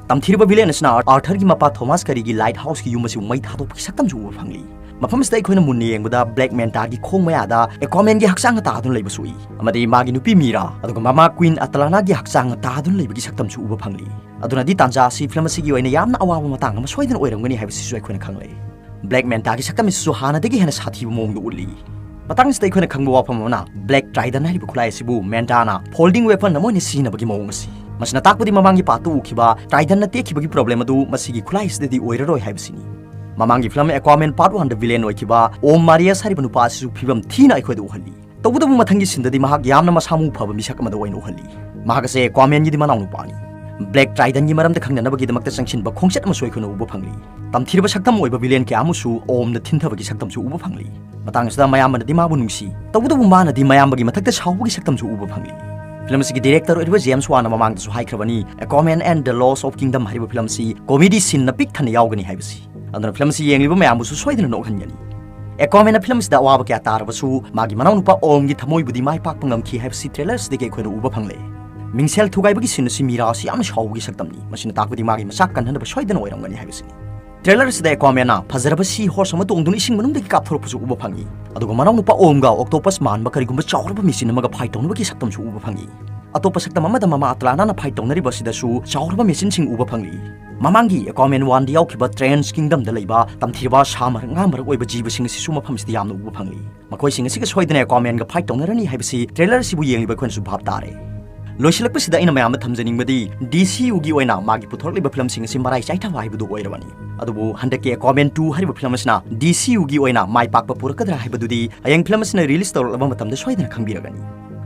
ꯇꯝꯊꯤꯔꯕ ꯚꯤꯂꯦꯟ ꯑꯁꯤꯅ ꯑꯥꯔꯊꯔꯒꯤ ꯃꯄꯥ ꯊꯣꯃꯥꯁ ꯀꯔꯤꯒꯤ ꯂꯥꯏꯠ ꯍꯥꯎꯁꯀꯤ ꯌꯨꯝ ꯑꯁꯤꯕꯨ ꯃꯩ ꯊꯥꯗꯣꯛꯄꯒꯤ ꯁꯛꯇꯝꯁꯨ ꯎꯕ ꯐꯪꯂꯤ꯫ ꯃꯐꯝ ꯑꯁꯤꯗ ꯑꯩꯈꯣꯏꯅ ꯃꯨꯟꯅ ꯌꯦꯡꯕꯗ ꯕ꯭ꯂꯦꯛ ꯃꯦꯟꯇꯥꯒꯤ ꯈꯣꯡ ꯃꯌꯥꯗ ꯑꯦꯀ꯭ꯋꯥꯃꯦꯟꯒꯤ ꯍꯛꯆꯥꯡ ꯇꯥꯗꯨꯅ ꯂꯩꯕꯁꯨ ꯎꯏ, ꯑꯃꯗꯤ ꯃꯥꯒꯤ ꯅꯨꯄꯤ ꯃꯤꯔꯥ ꯑꯗꯨꯒ ꯃꯃꯥ ꯀ꯭ꯋꯤꯟ ꯑꯇꯂꯥꯅꯥꯒꯤ ꯍꯛꯆꯥꯡ ꯇꯥꯗꯨꯅ ꯂꯩꯕꯒꯤ ꯁꯛꯇꯝꯁꯨ ꯎꯕ ꯐꯪꯂꯤ꯫ ꯑꯗꯨꯅꯗꯤ ꯇꯥꯟꯖꯥ ꯑꯁꯤ ꯐꯤꯂꯝ ꯑꯁꯤꯒꯤ ꯑꯣꯏꯅ ꯌꯥꯝꯅ ꯑꯋꯥꯕ ꯃꯇꯥꯡ ꯑꯃ ꯁꯣꯏꯗꯅ ꯑꯣꯏꯔꯝꯒꯅꯤ ꯍꯥꯏꯕꯁꯤꯁꯨ ꯑꯩꯈꯣꯏꯅ ꯈꯪꯂꯦ꯫ ꯕ꯭ꯂꯦꯛ ꯃꯦꯟꯇꯥꯒꯤ ꯁꯛꯇꯝ ꯑꯁꯤꯁꯨ ꯍꯥꯟꯅꯗꯒꯤ ꯍꯦꯟꯅ ꯁꯥꯊꯤꯕ ꯃꯑꯣꯡꯗ ꯎꯠꯂꯤ꯫ ꯃꯇꯥꯡꯁꯤꯗ ꯑꯩꯈꯣꯏꯅ ꯈꯪꯕ ꯋꯥꯐꯝ ꯑꯃꯅ, ꯕ꯭ꯂꯦꯛ ꯇ꯭ꯔꯥꯏꯗꯟ ꯍꯥꯏꯔꯤꯕ ꯈꯨꯠꯂꯥꯏ ꯑꯁꯤꯕꯨ ꯃꯦꯟꯇꯥꯅ ꯐꯣꯜꯗꯤꯡ ꯋꯦꯄꯟ ꯑꯃ ꯑꯣꯏꯅ ꯁꯤꯖꯤꯟꯅꯕꯒꯤ ꯃꯑꯣꯡ ꯑꯁꯤ꯫ ꯃꯁꯤꯅ ꯇꯥꯛꯄꯗꯤ ꯃꯃꯥꯡꯒꯤ ꯄꯥꯔꯠꯇ ꯎꯈꯤꯕ ꯇ꯭ꯔꯥꯏꯗꯟꯅ ꯇꯦꯛꯈꯤꯕꯒꯤ ꯄ꯭ꯔꯣꯕ꯭ꯂꯦꯝ ꯑꯗꯨ ꯃꯁꯤꯒꯤ ꯈꯨꯠꯂꯥꯏ ꯑꯁꯤꯗꯗꯤ ꯑꯣꯏꯔꯔꯣꯏ ꯍꯥꯏꯕꯁꯤꯅꯤ꯫ ꯃꯃꯥꯡꯒꯤ ꯐꯤꯂꯝ ꯑꯦꯀ꯭ꯋꯥꯃꯦꯟ ꯄꯥꯔꯠ ꯋꯥꯟꯗ ꯚꯤꯂꯦꯟ ꯑꯣꯏꯈꯤꯕ ꯑꯣꯝ ꯃꯥꯔꯤꯌꯁ ꯍꯥꯏꯔꯤꯕ ꯅꯨꯄꯥ ꯑꯁꯤꯁꯨ ꯐꯤꯕꯝ ꯊꯤꯅ ꯑꯩꯈꯣꯏꯗ ꯎꯍꯜꯂꯤ꯫ ꯇꯧꯕꯇꯕꯨ ꯃꯊꯪꯒꯤ ꯁꯤꯟꯗꯗꯤ ꯃꯍꯥꯛ ꯌꯥꯝꯅ ꯃꯁꯥ ꯃꯎ ꯐꯕ ꯃꯤꯁꯛ ꯑꯃꯗ ꯑꯣꯏꯅ ꯎꯍꯜꯂꯤ꯫ ꯃꯍꯥꯛ ꯑꯁꯦ ꯑꯦꯀ꯭ꯋꯥꯃꯦꯟꯒꯤꯗꯤ ꯃꯅꯥꯎꯅꯨꯄꯥꯅꯤ꯫ ꯕ꯭ꯂꯦꯛ ꯇ꯭ꯔꯥꯏꯗꯟꯒꯤ ꯃꯔꯝꯗ ꯈꯪꯅꯅꯕꯒꯤꯗꯃꯛꯇ ꯆꯪꯁꯤꯟꯕ ꯈꯣꯡꯆꯠ ꯑꯃꯁꯨ ꯑꯩꯈꯣꯏꯅ ꯎꯕ ꯐꯪꯂꯤ꯫ ꯇꯝꯊꯤꯔꯕ ꯁꯛꯇꯝ ꯑꯣꯏꯕ ꯚꯤꯂꯦꯟ ꯀꯌꯥ ꯑꯃꯁꯨ ꯑꯣꯝꯅ ꯊꯤꯟꯊꯕꯒꯤ ꯁꯛꯇꯝꯁꯨ ꯎꯕ ꯐꯪꯂꯤ꯫ ꯃꯇꯥꯡ ꯑꯁꯤꯗ ꯃꯌꯥꯝꯕꯅꯗꯤ ꯃꯥꯕꯨ ꯅꯨꯡꯁꯤ, ꯇꯧꯕꯇꯕꯨ ꯃꯥꯅꯗꯤ ꯃꯌꯥꯝꯕꯒꯤ ꯃꯊꯛꯇ ꯁꯥꯎꯕꯒꯤ ꯁꯛꯇꯝꯁꯨ ꯎꯕ ꯐꯪꯂꯤ꯫ ꯐꯤꯂꯝ ꯑꯁꯤꯒꯤ ꯗꯤꯔꯦꯛꯇꯔ ꯑꯣꯏꯔꯤꯕ ꯖꯦꯝꯁ ꯋꯥꯟꯅ ꯃꯃꯥꯡꯗꯁꯨ ꯍꯥꯏꯈ꯭ꯔꯕꯅꯤ, Aquaman and the lost of kingdom ꯍꯥꯏꯔꯤꯕ ꯐꯤꯂꯝ ꯑꯁꯤ ꯀꯣꯃꯦꯗꯤ ꯁꯤꯟꯅ ꯄꯤꯛ ꯊꯟꯅ ꯌꯥꯎꯒꯅꯤ ꯍꯥꯏꯕꯁꯤ꯫ ꯑꯗꯨꯅ ꯐꯤꯂꯝ ꯑꯁꯤ ꯌꯦꯡꯂꯤꯕ ꯃꯌꯥꯝꯕꯨꯁꯨ ꯁꯣꯏꯗꯅ ꯅꯣꯛꯍꯟꯒꯅꯤ꯫ ꯑꯦꯀ꯭ꯋꯥꯃꯦꯟꯅ ꯐꯤꯂꯝ ꯑꯁꯤꯗ ꯑꯋꯥꯕ ꯀꯌꯥ ꯇꯥꯔꯕꯁꯨ, ꯃꯥꯒꯤ ꯃꯅꯥꯎꯅꯨꯄꯥ ꯑꯣꯝꯒꯤ ꯊꯃꯣꯏꯕꯨꯗꯤ ꯃꯥꯏ ꯄꯥꯛꯄ ꯉꯝꯈꯤ ꯍꯥꯏꯕꯁꯤ ꯇ꯭ꯔꯦꯂꯔ ꯑꯁꯤꯗꯒꯤ ꯑꯩꯈꯣꯏꯅ ꯎꯕ ꯐꯪꯂꯦ꯫ ꯃꯤꯡꯁꯦꯜ ꯊꯨꯒꯥꯏꯕꯒꯤ ꯁꯤꯟ ꯑꯁꯤ ꯃꯤꯔꯥ ꯑꯁꯤ ꯌꯥꯝꯅ ꯁꯥꯎꯕꯒꯤ ꯁꯛꯇꯝꯅꯤ꯫ ꯃꯁꯤꯅ ꯇꯥꯛꯄꯗꯤ ꯃꯥꯒꯤ ꯃꯆꯥꯛ ꯀꯟꯅꯅꯕ ꯁꯣꯏꯗꯅ ꯑꯣꯏꯔꯝꯒꯅꯤ ꯍꯥꯏꯕꯁꯤꯅꯤ꯫ ꯇ꯭ꯔꯦꯂꯔ ꯑꯁꯤꯗ ꯑꯦꯀ꯭ꯋꯥꯃꯦꯟꯅ ꯐꯖꯔꯕ ꯁꯤ ꯍꯣꯔꯁ ꯑꯃ ꯇꯣꯡꯗꯨꯅ ꯏꯁꯤꯡ ꯃꯅꯨꯡꯗꯒꯤ ꯀꯥꯞꯊꯣꯔꯛꯄꯁꯨ ꯎꯕ ꯐꯪꯏ꯫ ꯑꯗꯨꯒ ꯃꯅꯥꯎꯅꯨꯄꯥ ꯑꯣꯝꯒ ꯑꯣꯛꯇꯣꯄꯁ ꯃꯥꯟꯕ ꯀꯔꯤꯒꯨꯝꯕ ꯆꯥꯎꯔꯕ ꯃꯦꯆꯤꯟ ꯑꯃꯒ ꯐꯥꯏꯠ ꯇꯧꯅꯕꯒꯤ ꯁꯛꯇꯝꯁꯨ ꯎꯕ ꯐꯪꯏ꯫ ꯑꯇꯣꯞꯄ ꯁꯛꯇꯝ ꯑꯃꯗ ꯃꯃꯥ ꯑꯇꯂꯥꯅꯥꯅ ꯐꯥꯏꯠ ꯇꯧꯅꯔꯤꯕ ꯑꯁꯤꯗꯁꯨ ꯆꯥꯎꯔꯕ ꯃꯦꯆꯤꯟꯁꯤꯡ ꯎꯕ ꯐꯪꯂꯤ꯫ ꯃꯃꯥꯡꯒꯤ ꯑꯦꯀ꯭ꯋꯥꯃꯦꯟ ꯋꯥꯟꯗ ꯌꯥꯎꯈꯤꯕ ꯇ꯭ꯔꯦꯟꯁ ꯀꯤꯡꯗꯝꯗ ꯂꯩꯕ ꯇꯝꯊꯤꯔꯕ ꯁꯥ ꯃꯔꯛ, ꯉꯥ ꯃꯔꯛ ꯑꯣꯏꯕ ꯖꯤꯕꯁꯤꯡ ꯑꯁꯤꯁꯨ ꯃꯐꯝꯁꯤꯗ ꯌꯥꯝꯅ ꯎꯕ ꯐꯪꯂꯤ꯫ ꯃꯈꯣꯏꯁꯤꯡ ꯑꯁꯤꯒ ꯁꯣꯏꯗꯅ ꯑꯦꯀ꯭ꯋꯥꯃꯦꯟꯒ ꯐꯥꯏꯠ ꯇꯧꯅꯔꯅꯤ ꯍꯥꯏꯕꯁꯤ ꯇ꯭ꯔꯦꯂꯔ ꯑꯁꯤꯕꯨ ꯌꯦꯡꯂꯤꯕ ꯑꯩꯈꯣꯏꯅꯁꯨ ꯚꯥꯞ ꯇꯥꯔꯦ꯫ ꯂꯣꯏꯁꯤꯜꯂꯛꯄꯁꯤꯗ ꯑꯩꯅ ꯃꯌꯥꯝꯗ ꯊꯝꯖꯅꯤꯡꯕꯗꯤ, ꯗꯤ ꯁꯤ ꯌꯨꯒꯤ ꯑꯣꯏꯅ ꯃꯥꯒꯤ ꯄꯨꯊꯣꯔꯛꯂꯤꯕ ꯐꯤꯂꯝꯁꯤꯡ ꯑꯁꯤ ꯃꯔꯥꯏ ꯆꯥꯏꯊꯕ ꯍꯥꯏꯕꯗꯨ ꯑꯣꯏꯔꯕꯅꯤ꯫ ꯑꯗꯨꯕꯨ ꯍꯟꯗꯛꯀꯤ ꯑꯦꯀ꯭ꯋꯥꯃꯦꯟ ꯇꯨ ꯍꯥꯏꯔꯤꯕ ꯐꯤꯂꯝ ꯑꯁꯤꯅ ꯗꯤ ꯁꯤ ꯌꯨꯒꯤ ꯑꯣꯏꯅ ꯃꯥꯏ ꯄꯥꯛꯄ ꯄꯨꯔꯛꯀꯗ꯭ꯔꯥ ꯍꯥꯏꯕꯗꯨꯗꯤ ꯍꯌꯦꯡ ꯐꯤꯂꯝ ꯑꯁꯤꯅ ꯔꯤꯂꯤꯁ ꯇꯧꯔꯛꯂꯕ ꯃꯇꯝꯗ ꯁꯣꯏꯗꯅ ꯈꯪꯕꯤꯔꯒꯅꯤ꯫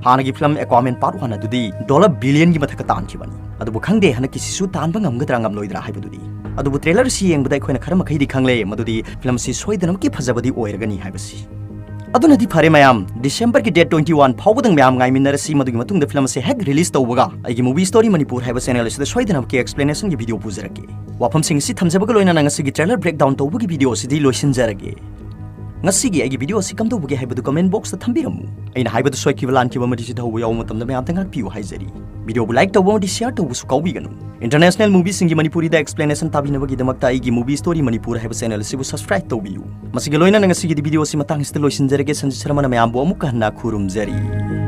ꯍꯥꯟꯅꯒꯤ ꯐꯤꯂꯝ ꯑꯦꯀ꯭ꯋꯥꯃꯦꯟ ꯄꯥꯔꯠ ꯋꯥꯟ ꯑꯗꯨꯗꯤ ꯗꯣꯂꯔ ꯕꯤꯂꯤꯌꯟꯒꯤ ꯃꯊꯛꯇ ꯇꯥꯟꯈꯤꯕꯅꯤ꯫ ꯑꯗꯨꯕꯨ ꯈꯪꯗꯦ ꯍꯟꯗꯛꯀꯤꯁꯤꯁꯨ ꯇꯥꯟꯕ ꯉꯝꯒꯗ꯭ꯔꯥ ꯉꯝꯂꯣꯏꯗ꯭ꯔꯥ ꯍꯥꯏꯕꯗꯨꯗꯤ꯫ ꯑꯗꯨꯕꯨ ꯇ꯭ꯔꯦꯂꯔ ꯑꯁꯤ ꯌꯦꯡꯕꯗ ꯑꯩꯈꯣꯏꯅ ꯈꯔ ꯃꯈꯩꯗꯤ ꯈꯪꯂꯦ ꯃꯗꯨꯗꯤ ꯐꯤꯂꯝ ꯑꯁꯤ ꯁꯣꯏꯗꯅꯃꯛꯀꯤ ꯐꯖꯕꯗꯤ ꯑꯣꯏꯔꯒꯅꯤ ꯍꯥꯏꯕꯁꯤ꯫ ꯑꯗꯨꯅꯗꯤ ꯐꯔꯦ ꯃꯌꯥꯝ, ꯗꯤꯁꯦꯝꯕꯔꯒꯤ ꯗꯦꯠ ꯇ꯭ꯋꯦꯟꯇꯤ ꯋꯥꯟ ꯐꯥꯎꯕꯗꯪ ꯃꯌꯥꯝ ꯉꯥꯏꯃꯤꯟꯅꯔꯁꯤ꯫ ꯃꯗꯨꯒꯤ ꯃꯇꯨꯡꯗ ꯐꯤꯂꯝ ꯑꯁꯤ ꯍꯦꯛ ꯔꯤꯂꯤꯁ ꯇꯧꯕꯒ ꯑꯩꯒꯤ ꯃꯨꯚꯤ ꯁ꯭ꯇꯣꯔꯤ ꯃꯅꯤꯄꯨꯔ ꯍꯥꯏꯕ ꯆꯦꯅꯦꯜ ꯑꯁꯤꯗ ꯁꯣꯏꯗꯅꯃꯛꯀꯤ ꯑꯦꯛꯁꯄ꯭ꯂꯦꯅꯦꯁꯟꯒꯤ ꯚꯤꯗꯤꯑꯣ ꯄꯨꯖꯔꯛꯀꯦ꯫ ꯋꯥꯐꯝꯁꯤꯡ ꯑꯁꯤ ꯊꯝꯖꯕꯒ ꯂꯣꯏꯅꯅ ꯉꯁꯤꯒꯤ ꯇ꯭ꯔꯦꯂꯔ ꯕ꯭ꯔꯦꯛꯗꯥꯎꯟ ꯇꯧꯕꯒꯤ ꯚꯤꯗꯤꯑꯣ ꯑꯁꯤꯗꯤ ꯂꯣꯏꯁꯤꯟꯖꯔꯒꯦ꯫ ꯉꯁꯤꯒꯤ ꯑꯩꯒꯤ ꯚꯤꯗꯤꯑꯣ ꯑꯁꯤ ꯀꯝꯗꯧꯕꯒꯦ ꯍꯥꯏꯕꯗꯨ ꯀꯃꯦꯟ ꯕꯣꯛꯁꯇ ꯊꯝꯕꯤꯔꯝꯃꯨ꯫ ꯑꯩꯅ ꯍꯥꯏꯕꯗ ꯁꯣꯏꯈꯤꯕ ꯂꯥꯟꯈꯤꯕ ꯑꯃꯗꯤ ꯆꯤꯊꯍꯧꯕ ꯌꯥꯎꯕ ꯃꯇꯝꯗ ꯃꯌꯥꯝꯗ ꯉꯥꯛꯄꯤꯌꯨ ꯍꯥꯏꯖꯔꯤ꯫ ꯚꯤꯗꯤꯑꯣꯕꯨ ꯂꯥꯏꯛ ꯇꯧꯕ ꯑꯃꯗꯤ ꯁꯤꯌꯥꯔ ꯇꯧꯕꯁꯨ ꯀꯥꯎꯕꯤꯒꯅꯨ꯫ ꯏꯟꯇꯔꯅꯦꯁꯅꯦꯜ ꯃꯨꯚꯤꯁꯤꯡꯒꯤ ꯃꯅꯤꯄꯨꯔꯤꯗ ꯑꯦꯛꯁꯄ꯭ꯂꯦꯅꯦꯁꯟ ꯇꯥꯕꯤꯅꯕꯒꯤꯗꯃꯛꯇ ꯑꯩꯒꯤ ꯃꯨꯚꯤ ꯁ꯭ꯇꯣꯔꯤ ꯃꯅꯤꯄꯨꯔ ꯍꯥꯏꯕ ꯆꯦꯅꯦꯜ ꯑꯁꯤꯕꯨ ꯁꯕꯁꯀ꯭ꯔꯥꯏꯕ ꯇꯧꯕꯤꯌꯨ꯫ ꯃꯁꯤꯒ ꯂꯣꯏꯅꯅ ꯉꯁꯤꯒꯤꯗꯤ ꯚꯤꯗꯤꯑꯣ ꯑꯁꯤ ꯃꯇꯥꯡ ꯑꯁꯤꯗ ꯂꯣꯏꯁꯤꯟꯖꯔꯒꯦ꯫ ꯁꯟꯖꯤꯠ ꯁꯔꯃꯅ ꯃꯌꯥꯝꯕꯨ ꯑꯃꯨꯛꯀ ꯍꯟꯅ ꯈꯨꯔꯨꯝꯖꯔꯤ꯫